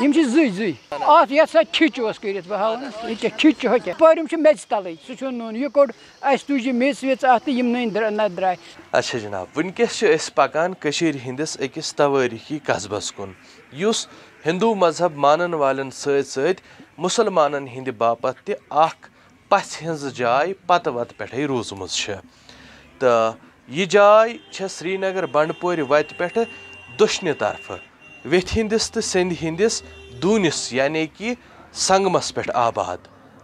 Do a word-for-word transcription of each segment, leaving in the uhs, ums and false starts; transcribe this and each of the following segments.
یِم چھِ زٕے زٕے۔ اَتھ یَتھ سا کھِچ اوس کٔرِتھ، بہٕ ہاوَن۔ یہِ کیٛاہ کھِچ چھُ، ہۄ کیٛاہ؟ پٲرِم چھُ میٚژِ تَلٕے، سُہ چھُنہٕ نوٗن۔ یہِ کوٚڑ اَسہِ، تُج یہِ میٚژ ویٚژ اَتھ تہٕ یِم نٔنۍ درٛا-، نَتہٕ درٛاے۔ اچھا جناب، وٕنکیٚس چھِ أسۍ پکان کٔشیٖرِ ہٕنٛدِس أکِس توٲریٖخی قصبس کُن، یُس ہندو مذہب مانن والٮ۪ن سۭتۍ سۭتۍ مُسلمانن ہٕنٛدِ باپتھ تہِ اکھ پژھِ ہٕنٛز جاے پتہٕ وتہٕ پٮ۪ٹھَے روٗزمٕژ چھےٚ۔ تہٕ یہِ جاے چھےٚ سرینگر بنڈپورِ وتہِ پٮ۪ٹھٕ دٔچھنہِ طرفہٕ ویٚتھِ ہٕنٛدِس تہٕ سیٚنٛدِ ہٕنٛدِس دوٗنِس، یعنی کہِ سنگمس پٮ۪ٹھ آباد۔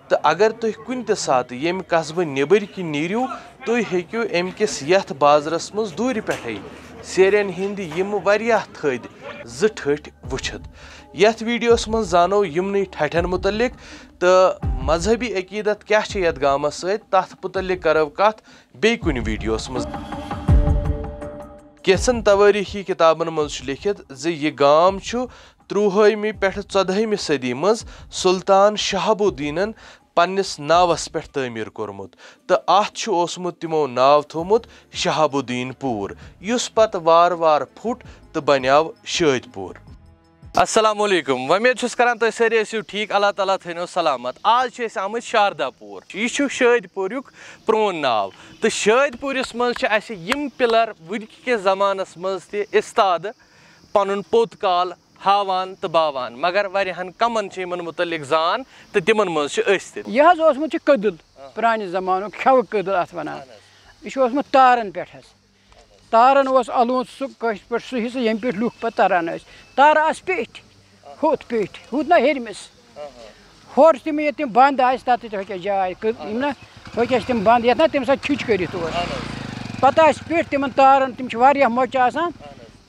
تہٕ اگر تُہۍ کُنہِ تہِ ساتہٕ ییٚمہِ قصبہٕ نیٚبٕرۍ کِنۍ نیٖرِو، تُہۍ ہیٚکِو اَمہِ کِس یَتھ بازرَس منٛز دوٗرِ پٮ۪ٹھَے سیرٮ۪ن ہِنٛدۍ یِم واریاہ تھٔدۍ زٕ ٹھٔٹھۍ وٕچھِتھ۔ یَتھ ویٖڈیوَس منٛز زانو یِمنٕے ٹھٹھٮ۪ن مُتعلِق تہٕ مذہبی عقیٖدت کیٛاہ چھِ یَتھ گامَس سۭتۍ، تَتھ مُتعلِق کَرو کَتھ بیٚیہِ کُنہِ ویٖڈیوَس منٛز۔ کینٛژن توٲریٖخی کِتابَن منٛز چھُ لیٚکھِتھ زِ یہِ گام چھُ ترٛوہٲیمہِ پٮ۪ٹھٕ ژۄدہٲیمہِ صدی منٛز سلطان شہاب الدینن پننِس ناوس پٮ۪ٹھ تعمیٖر کوٚرمُت تہٕ اتھ چھُ اوسمُت تِمو ناو تھوومُت شہاب الدین پوٗر، یُس پتہٕ وارٕ وارٕ پھُٹ تہٕ بنیٛاو شٲدۍ پوٗر۔ السلام علیکم، وۄمید چھُس کران تُہۍ سٲری ٲسِو ٹھیٖک، اللہ تعالیٰ تھٲینو سلامت۔ آز چھِ أسۍ آمٕتۍ شاردا پوٗر، یہِ چھُ شٲدۍ پوٗریُک پرٛون ناو۔ تہٕ شٲدۍ پوٗرِس منٛز چھِ اَسہِ یِم پِلر وٕنکہِ کِس زمانس منٛز تہِ استادٕ پنُن پوٚت کال ہاوان تہٕ باوان، مگر واریاہن کمن چھِ یِمن مُتعلق زان تہٕ تِمن منٛز چھِ أسۍ تہِ۔ یہِ حظ اوسمُت چھُ کٔدٕل، پرٛانہِ زمانُک کھٮ۪وٕ کٔدٕل اَتھ وَنان۔ یہِ چھُ اوسمُت تارَن پٮ۪ٹھ حظ۔ تارَن اوس اَلوُنٛد سُہ کٲشِر پٲٹھۍ سُہ حِصہٕ، ییٚمہِ پٮ۪ٹھ لُکھ پَتہٕ تَران ٲسۍ۔ تارٕ آسہٕ پیٚٹھۍ، ہُتھ پیٚٹھۍ، ہُتھ نہ ہیٚرمِس۔ ہورٕ چھِ تِم ییٚتہِ تِم بنٛد آسہِ، تَتھ تہِ چھِ ہۄکھان جاے، کٔد-، یِم نہ ہۄکھان چھِ تِم بنٛد، یَتھ نہ تَمہِ ساتہٕ کھِچ کٔرِتھ اوس۔ پَتہٕ آسہِ پیٚٹھۍ تِمَن تارَن، تِم چھِ واریاہ مۄچہِ آسان۔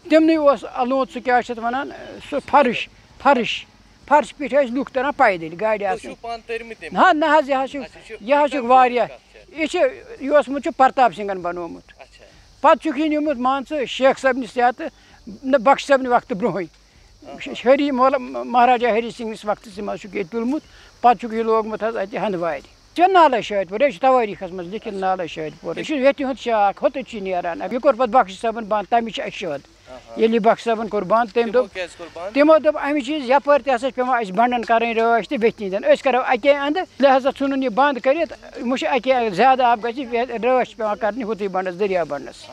تِمنٕے اوس اَلوُنٛد سُہ کیٛاہ چھِ اَتھ وَنان، سُہ فرٕش، فرٕش، فرشہِ پٮ۪ٹھ ٲسۍ لُکھ تَران پیدٔلۍ، گاڑِ تُہۍ آسہٕ چھِو نہٕ۔ پانہٕ تٔرمٕتۍ تَمہِ نہ، نہ حظ، یہِ حظ چھُ، اچھا، یہِ چھُ یہِ حظ چھُ کَمہِ واریاہ، دورٕچ کَتھ چھےٚ؟ یہِ چھِ، یہِ اوسمُت چھُ پرتاپ سِنگھَن بَنومُت۔ اچھا۔ پَتہٕ چھُکھ یہِ نیوٗمُت، مان ژٕ، شیخ صٲبنِس یَتھ، نہ، بخش صٲبنہِ وقتہٕ برونٛہٕے۔ آہا۔ ہری مولا-، مہاراجا ہری سِنگھنِس وقتَس منٛز چھُکھ ییٚتہِ تُلمُت، پَتہٕ چھُکھ یہِ لوگمُت حظ اَتہِ ہَنٛدوارِ۔ چھُ نالے شٲدۍ پوٗر، یہِ چھُ توٲریٖخَس منٛز لیکھِتھ نالے شٲدۍ پوٗر۔ یہِ چھُ ویٚتہِ ہُنٛد شاکھ، ہُتُے چھُ نیران۔ یہِ کوٚر پَتہٕ بخش صٲبَن بنٛد، تَمِچ چھِ اَسہِ شٲد۔ آہا۔ ییٚلہِ یہِ بخش صٲبَن کوٚر بنٛد، تٔمۍ تِمو دوٚپ، کیٛازِ کوٚر بنٛد؟ تِمو دوٚپ، اَمِچ چھِ یَپٲرۍ تہِ ہسا چھِ پٮ۪وان اَسہِ بنٛڈَن کَرٕنۍ رٲچھ تہٕ ویٚتھِ ہِنٛدٮ۪ن۔ أسۍ کَرو اَکے اَنٛدٕ، لہذا ژھُنُن یہِ بنٛد کٔرِتھ۔ وۄنۍ چھِ اَکے زیادٕ آب گژھِ، وے-، رٲچھ چھِ پٮ۪وان کَرٕنۍ ہُتھُے بنٛڈَس، دٔریاو بنٛڈَس۔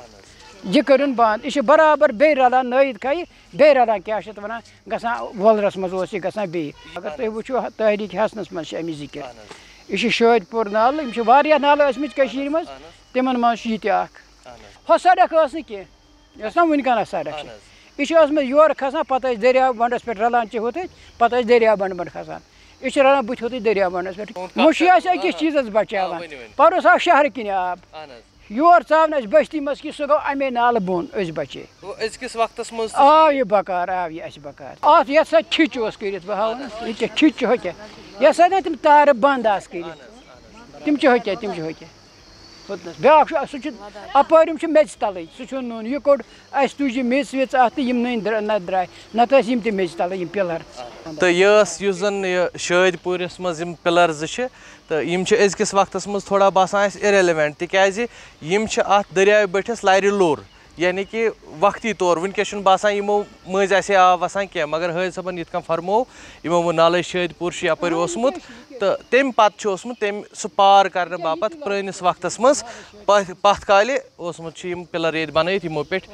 یہِ کٔرٕن بنٛد۔ یہِ چھِ برابر بیٚیہِ رَلان نٲیِد کھَیہِ، بیٚیہِ رَلان کیٛاہ چھِ اَتھ وَنان، گژھان وۄلرَس منٛز اوس یہِ گژھان بیٚیہِ۔ اگر تُہۍ وٕچھِو، تحریٖک حسنَس منٛز چھِ اَمِچ ذِکِر۔ اہن حظ۔ یہِ چھِ شٲدۍ پوٗر نالہٕ، یِم چھِ واریاہ نالہٕ ٲسۍمٕتۍ کٔشیٖرِ منٛز، اہن حظ۔ تِمَن منٛز چھِ یہِ تہِ اَکھ۔ اہن حظ۔ ہۄ سڑک ٲس نہٕ کینٛہہ، یۄس نہ وٕنکٮ۪ن اَتھ سڑک چھِ۔ اہن حظ۔ یہِ چھِ ٲسمٕژ یورٕ کھسان، پَتہٕ ٲسۍ دٔریاو بنٛڈَس پٮ۪ٹھ رَلان چھِ ہُتھٕے، پَتہٕ ٲسۍ دٔریاو بنٛڈٕ پٮ۪ٹھ کھسان۔ یہِ چھِ رَلان بٕتھِ ہُتھٕے دٔریاو بنٛڈَس پٮ۪ٹھ۔ تُہُنٛد کَتھ مُشی آسہِ کَرُن۔ أکِس آ۔ چیٖزَس آ، بَچاوان۔ ؤنِو، ؤنِو۔ پَرُس آو شہرٕ کِنۍ آب۔ اہن حظ۔ یور ژاو نہٕ اَسہِ بٔستی منٛز کینٛہہ، سُہ گوٚو اَمے نالہٕ بۄن، أسۍ بَچے۔ گوٚو أزکِس وقتَس منٛز تہِ آو چھُ یہِ بکار، آو یہِ اَسہِ بکار۔ اَتھ یَتھ سا کھِچ اوس کٔرِتھ، بہٕ ہاوَن۔ یہِ کیٛاہ کھِچ چھُ، ہۄ کیٛاہ؟ یَتھ سا نہ تِم تارٕ بنٛد آسہٕ کٔرِتھ۔ تِم چھِ ہۄ کیٛاہ، تِم چھِ ہۄ کیٛاہ؟ ہُتنَس۔ بیٛاکھ چھُ، سُہ چھُ اَپٲرِم چھُ میٚژِ تَلٕے، سُہ چھُنہٕ نوٗن۔ یہِ کوٚڑ اَسہِ، تُج یہِ میٚژ ویٚژ اَتھ تہٕ یِم نٔنۍ درٛا-، نَتہٕ درٛاے، نَتہٕ ٲسۍ یِم تہِ میٚژِ تَلٕے، یِم پِلَر۔ تہٕ یہِ ٲس، یُس زَن یہِ شٲدۍ پوٗرِس منٛز یِم پِلَر زٕ چھِ، تہٕ یِم چھِ أزکِس وقتَس منٛز تھوڑا باسان اَسہِ irrelevant، تِکیٛازِ یِم چھِ اَتھ دٔریاوِ بٔٹھِس لَرِ لوٚر، یعنی کہِ وقتی طور، وٕنکیٚس چھُنہٕ باسان یِمو مٔنٛزۍ آسہِ ہے آب وَسان کینٛہہ، مگر حٲج صٲبَن یِتھ کٔنۍ فرموو، یِمو ووٚن نالے شٲدۍ پوٗر چھُ یَپٲرۍ اوسمُت، تہٕ تَمہِ پَتہٕ چھُ اوسمُت تٔمۍ سُہ پار کَرنہٕ باپَتھ پرٛٲنِس وقتَس منٛز پَتھ، پَتھ کالہِ اوسمُت چھُ یِم پِلَر ییٚتہِ بَنٲیِتھ یِمو پٮ۪ٹھ۔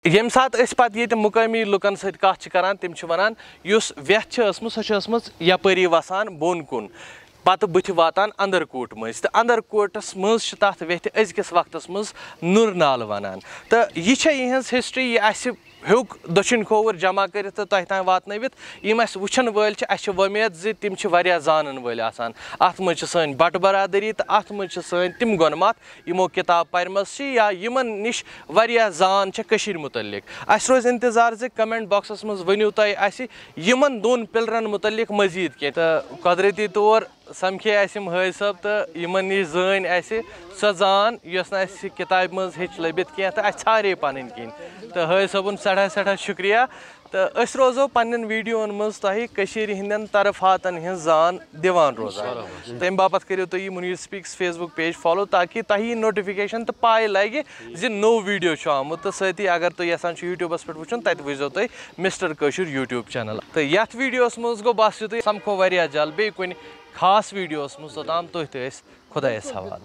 ییٚمہِ ساتہٕ أسۍ پَتہٕ ییٚتہِ مُقٲمی لُکَن سۭتۍ کَتھ چھِ کَران، تِم چھِ وَنان یُس وٮ۪تھ چھِ ٲسمٕژ، سۄ چھِ ٲسمٕژ یَپٲری وَسان بۄن کُن، پَتہٕ بٕتھِ واتان اَندَر کوٹ مٔنٛزۍ، تہٕ اَندَر کوٹَس منٛز چھِ تَتھ وٮ۪تھِ أزکِس وقتَس منٛز نُر نالہٕ وَنان۔ تہٕ یہِ چھےٚ یِہٕنٛز history، یہِ اَسہِ ہیوٚک دٔچھِنۍ کھووُر جمع کٔرِتھ تہٕ تۄہہِ تام واتنٲوِتھ۔ یِم اَسہِ وٕچھَن وٲلۍ چھِ، اَسہِ چھِ وۄمید زِ تِم چھِ واریاہ زانَن وٲلۍ آسان۔ اَتھ منٛز چھِ سٲنۍ بَٹہٕ برادٔری تہٕ اَتھ منٛز چھِ سٲنۍ تِم گۄنماتھ، یِمو کِتاب پَرِمَژ چھِ یا یِمَن نِش واریاہ زان چھےٚ کٔشیٖرِ مُتعلِق۔ اَسہِ روزِ اِنتِظار زِ comment boxَس منٛز ؤنِو تۄہہِ اَسہِ یِمَن دۄن پِلرَن مُتعلِق مٔزیٖد کینٛہہ۔ تہٕ قۄدرٔتی طور سَمکھے اَسہِ یِم حٲج صٲب تہٕ یِمَن نِش زٲنۍ اَسہِ سۄ زان، یۄس نہٕ اَسہِ کِتابہِ منٛز ہیٚچھ لٔبِتھ کینٛہہ تہٕ اَسہِ ژھارے پَنٕنۍ کِنۍ۔ تہٕ حٲج صٲبُن سٮ۪ٹھاہ سٮ۪ٹھاہ شُکریہ۔ تہٕ أسۍ روزو پننٮ۪ن ویڈیوَن منٛز تۄہہِ کٔشیٖرِ ہٕنٛدٮ۪ن طرفاتن ہٕنٛز زان دِوان روزان۔ تَمہِ باپتھ کٔرِو تُہۍ یہِ منیٖر سپیکس Facebook page follow، تاکہِ تۄہہِ یی notification تہٕ پاے لگہِ زِ نوٚو ویڈیو چھُ آمُت۔ تہٕ سۭتی اگر تُہۍ یژھان چھِو YouTubeس پٮ۪ٹھ وٕچھُن، تتہِ وٕچھزیو تُہۍ مسٹر کٲشُر YouTube channel۔ تہٕ یتھ ویڈیوَس منٛز گوٚو بس یُتُے، سمکھو واریاہ جلد بیٚیہِ کُنہِ خاص ویڈیوَس منٛز۔ توٚتام تُہۍ تہٕ أسۍ خۄدایَس حوالہٕ۔